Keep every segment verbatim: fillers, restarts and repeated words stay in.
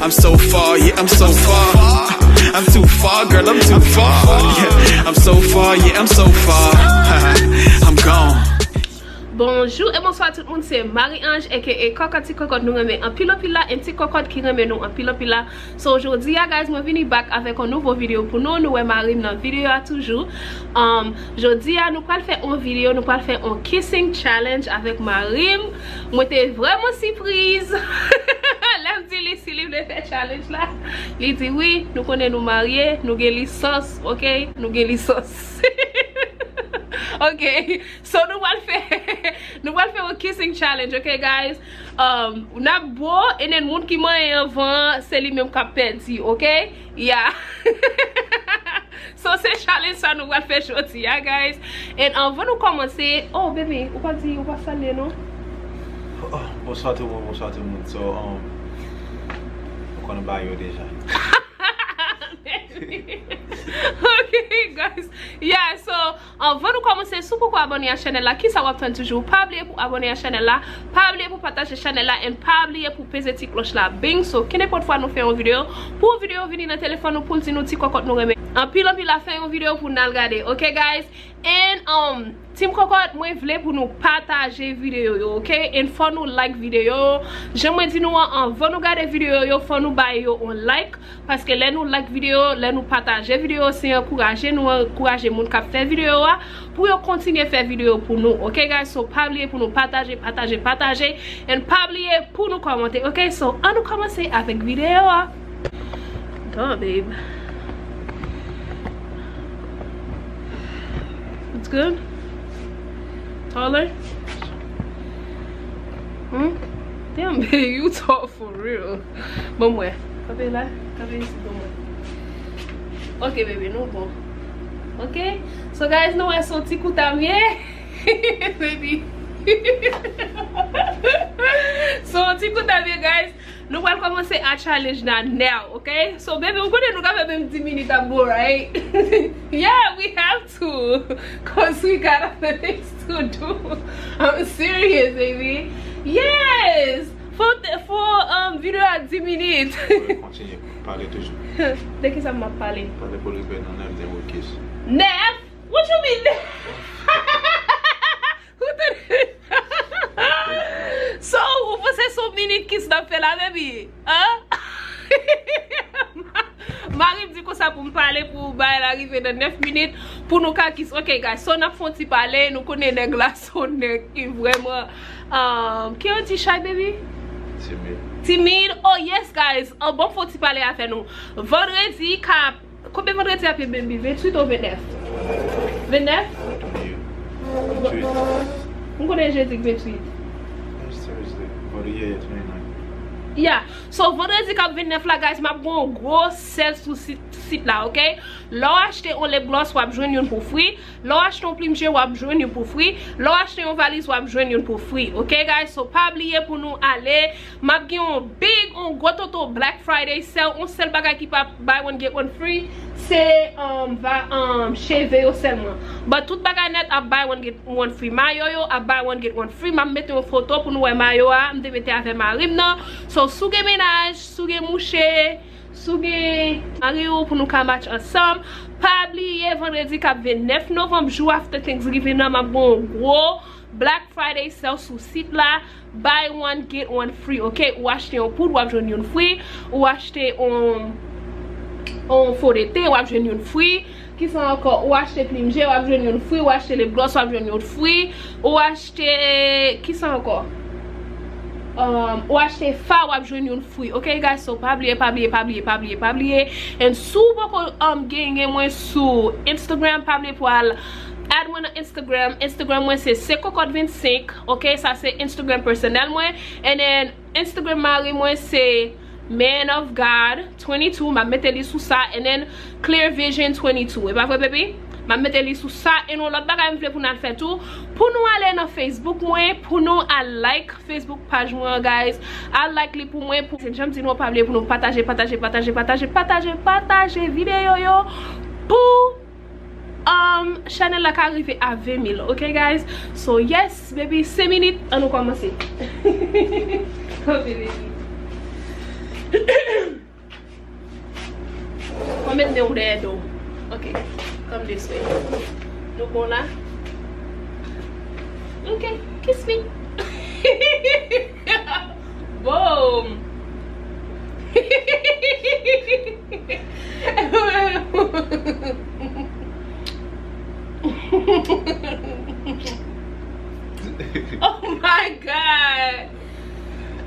I'm so far, yeah, I'm so far. I'm too far, girl, I'm too far. Yeah, I'm so far, yeah, I'm so far. I'm gone. Bonjou e bonswa tout moun, se Marie Ange aka Kòkòt, ti kòkòt nou renmen anpil anpil la, and ti kòkòt ki renmen nou anpil anpil la. So jodi a guys, mwen vini back avèk yon nouvo videyo pou nou. Nou wè mari m nan videyo a toujou. Um, jodi a nou pral fè yon videyo, nou pral fè yon kissing challenge avèk mari m. Mwen te vrèman sipriz lè m di li si li vle fè challenge la. Li di wi, nou konnen nou marye, nou gen lisans, ok? Nou gen lisans. Ok, so nou pral fè, nou pral fè yon kissing challenge, ok guys? Um, n ap bo, and then moun ki manyen anvan, se li menm k ap pèdi, ok? Yeah. So se challenge sa nou pral fè jodi a, guys. And anvan nou kòmanse, oh baby, ou pa di, ou pa salye non? Oh, bonswa tout moun, bonswa tout moun. So, um, ou konn bagay yo deja. Ok, guys. Yeah, so, anvan nou kòmanse, si w poko abòne a chanèl la, kisa w ap tann toujou? Pa bliye pou abòne a chanèl la, pa bliye pou pataje chanèl la, and pa bliye pou peze ti klòch la. Bing, so, kenenpòt fwa nou fè yon videyo, pou videyo vini nan telefòn nou, pou l di nou ti kòkòt nou renmen anpil anpil la, fè yon videyo pou n al gade. Ok, guys? And, um, Team Kòkòt, mwen vle pou nou pataje videyo yo, ok? And fò nou like videyo yo. Jan mwen di nou an, anvan nou gade videyo yo, fò nou bay yo on like. Paske lè nou like videyo, lè nou pataje videyo, se ankouraje nou, ankouraje moun k ap fè videyo a pou yo kontinye fè videyo pou nou, ok, guys? So, pa bliye pou nou pataje, pataje, pataje. And pa bliye pou nou kòmante, ok? So, ann nou kòmanse avèk videyo a. Go, babe. It's good? Taller? Hmm? Damn, babe, you tall for real. Bon, mwen. Kanpe la, kanpe isit, bon, mwen. Ok, baby, nou bon. Ok? So, guys, nou wè se yon ti kout a m ye. Baby. Se yon ti kout a m ye, guys. Nou pral kòmanse a challenge nan now, ok? So, baby, m konnen nou ka fè menm dis minit ap go, right? Yeah, we have to. Cause we got other things to do. I'm serious, baby. Yes! Fò, fò, um, videyo a dis minit. Wi, kontinye pale toujou. De kisa m ap pale? Pale pou li fè nan nèf de wokis. Nèf? What you mean? Ou tande? So, ou panse se yon minit kiss n ap fè la, baby? Hein? Mari m di konsa pou m pale pou bagay la rive nan nèf minit pou nou ka kiss. Ok, guys, so n ap fè yon ti pale, nou konnen nèg la se yon nèg ki vrèman, um, ki yon ti shy, baby? Timid. Timid. Oh, yes, guys. Uh, bon, fè yon ti pale avè nou. Vandredi k ap Konbyen vandredi ap ye, baby? Venntuit ou vennèf? Vennèf? Venntuit. M konnen jedi k venntuit. It's Thursday. But yeah, yeah, twenty-nine. Yeah. So, vandredi k ap vennèf la, guys, m ap gen yon gwo sèl sou sit, sit la, ok? Lè w achte yon lip gloss, w ap jwenn youn pou fri. Lè w achte yon plim je, w ap jwenn youn pou fri. Lè w achte yon valiz, w ap jwenn youn pou fri. Ok, guys? So, pa bliye pou nou ale. M ap gen yon big, yon gwo toto Black Friday sale, yon sèl bagay ki pa buy one get one free, se, um, va, um, cheve yo sèlman. But tout bagay nèt ap buy one get one free. Mayo yo ap buy one get one free. M ap mete yon foto pou nou wè mayo a. M te mete avè mari m nan. So, si w gen mennaj, si w gen mouche, si w gen mari w pou nou ka match ansanm. Pa bliye, vandredi k ap vennèf novanm, jou after Thanksgiving nan, m ap gen yon gwo Black Friday sale sou sit la. Buy one, get one free, ok? Ou achte yon poud, w ap jwenn youn free. Ou achte yon, yon fo de ten, w ap jwenn youn free. Kisa ankò? Ou achte plim je, w ap jwenn youn free. Ou achte lip gloss, w ap jwenn youn free. Ou achte, kisa ankò? Um, ou achte fa, w ap jwenn youn free. Ok, guys, so pa bliye, pa bliye, pa bliye, pa bliye, pa bliye. And si w poko, um, genyen mwen sou Instagram, pa bliye pou al add mwen nan Instagram. Instagram mwen se Se Kòkòt vennsenk, ok? Sa se Instagram pèsonèl mwen. And then Instagram mari mwen se Man of God twenty-two, m ap mete li sou sa, and then Clear Vision twenty-two. E pa vre, baby? M ap mete li sou sa, e yon lòt bagay m vle pou n al fè tou. Pou nou ale nan Facebook mwen, pou nou al like Facebook paj mwen, guys. Al like li pou mwen, pou, se jan m di nou, pa bliye pou nou pataje, pataje, pataje videyo yo. Pou Um, chanèl la ka rive a ven mil, ok, guys? So, yes, baby, senk minit, ann nou kòmanse. Ok, baby. Met men w dèyè do. Ok. Come this way. Nou bon la? Ok. Kiss me. Boom. Oh my God.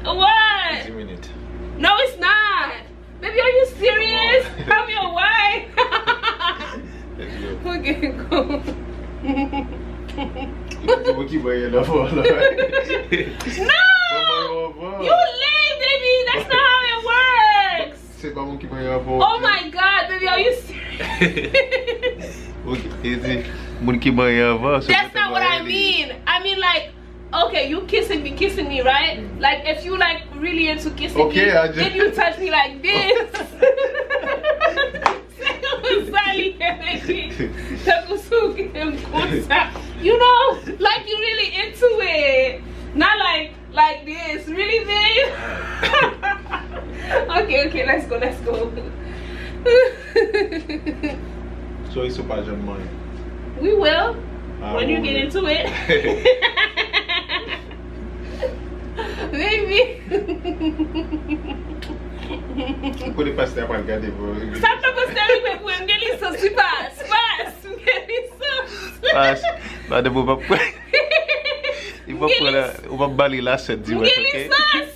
What? Easy minute. No, it's not. Baby, are you serious? I'm your wife. Let's go. Ok, go. Ou ki ban yè nan fò la. No! You lame, baby. That's not how it works. Se pa moun ki ban yè avan. Oh my God, baby, are you serious? Ok, e di moun ki ban yè avan. That's not what I mean. I mean, like, okay, you kissing me, kissing me, right? Like, if you, like, really into kissing me, then you touch me like this. Se konsa li ye, baby. Tankou si w gen m konsa. You know, like, you really into it. Not like, like this. Really, babe? Okay, okay, let's go, let's go. So, e sou pa janm manyen. We will. When you get into it. Baby. Kote pastè a pral gade pou... Sa pa pastè a rive pou m gen lisans, wi, pas, pas, m gen lisans. Pas, pa de pou pa... Li pa pran la, ou pa ba li la sèt dimanch, ok? M gen lisans.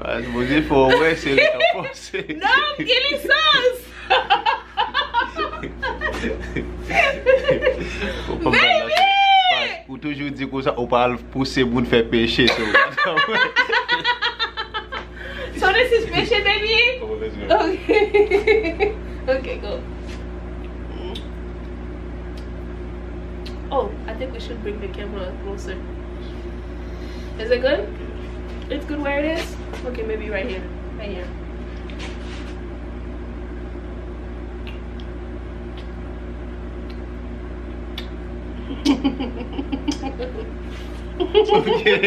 Baz, Bondye fè w wè, se li k ap fòse. Non, m gen lisans. Ou pa ba l la sèt. Ou toujou di konsa, ou pa al pouse moun fè peche, so. So this is peche, baby? Oh, let's go. Okay. Okay, go. Oh, I think we should bring the camera closer. Is it good? It's good where it is? Okay, maybe right here. Right here. Okay.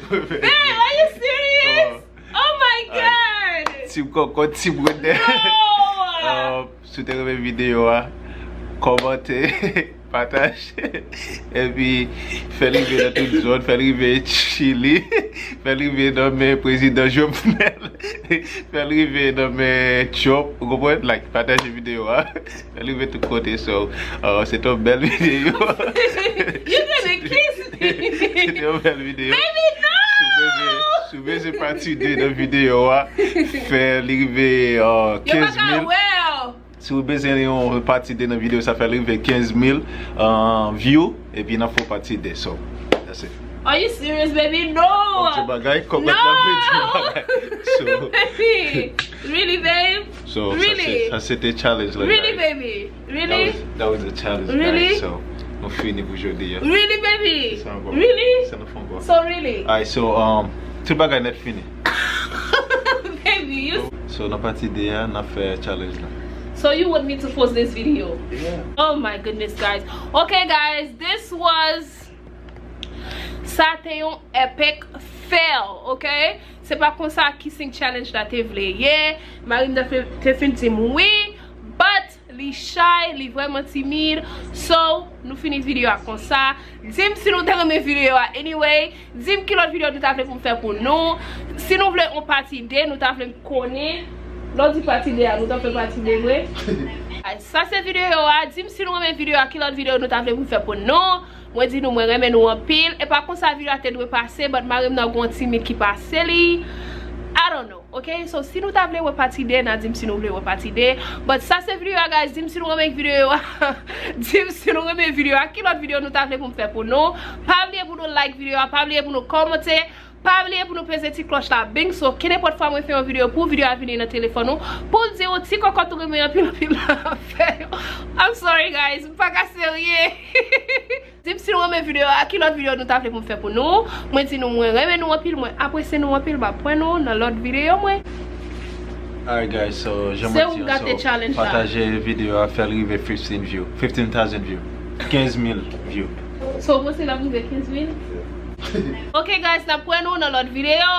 Babe, are you serious? Oh my God! Team Kòkòt, Team Wonder. No! Uh, si w te renmen videyo a, kòmante, pataje, epi fè l rive nan tout zòn, fè l rive Chili, fè l rive nan men prezidan Jovenel, fè l rive nan men Trump, ou konprann? Like, pataje videyo a. Fè l rive tout kote, so, uh, se te yon bèl videyo. You gonna kiss me? Se te yon bèl videyo. Baby, no! Si w bezwen, si w bezwen pati de nan videyo a, fè l rive, uh, kenz mil. Si w bezwen yon pati de nan videyo sa, fè l rive kenz mil, uh, view, epi n ap fè yon pati de, so, that's it. Are you serious, baby? No! Bagay, kòmantè, bagay. So, baby, really, babe? So, sa se, sa se te challenge la, guys. Really, baby? Really? That was, that was a challenge, guys. So, nou fini pou jodi a. Really, baby? Sa ankò. Really? Sa nou fè ankò. So, really? Alright, so, um, tout bagay nèt fini. Baby, you... So, nan pati de a, n ap fè challenge la. So, you want me to post this video? Yeah. Oh my goodness, guys. Okay, guys, this was Sa te yon epic fail, ok? Se pa konsa kissing challenge la te vle ye. Mari m te fin, te fin di m wi, but li shy, li vrèman timid. So, nou fini videyo a konsa. Di m si nou te renmen videyo a anyway. Di m ki lòt videyo nou ta vle pou m fè pou nou. Si nou vle yon pati de, nou ta vle konnen. Lè w di pati de a, nou ta fè pati de vre. Sa se videyo a. Di m si nou renmen videyo a, ki lòt videyo nou ta vle pou m fè pou nou. Mwen di nou mwen renmen nou anpil. E pa konsa videyo a te dwe pase, but mari m nan gon timid ki pase li. I don't know, ok? So, si nou ta vle wè pati de, na di m si nou vle wè pati de. But sa se videyo a, guys. Di m si nou renmen videyo a. Di m si nou renmen videyo a. Ki lòt videyo nou ta vle pou m fè pou nou? Pa bliye pou nou like videyo a. Pa bliye pou nou kòmante. Pa bliye pou nou peze ti klòch la, bing, so ke nenpòt fwa mwen fè yon videyo pou videyo a vini nan telefòn ou, pou l di ou ti kòkòt ou renmen anpil anpil la fè yo. I'm sorry, guys, m pa ka serye. Di m si nou renmen videyo a, ki lòt videyo nou ta vle pou m fè pou nou. Mwen di nou mwen renmen nou anpil, mwen apresye nou anpil, m ap wè nou nan lòt videyo mwen. Alright, guys, so jan mwen di an, so pataje videyo a, fè l rive fifteen view, fifteen thousand view, kenz mil view. So ou panse l ap rive kenz mil? Ok guys, n ap wè nou nan lòt videyo.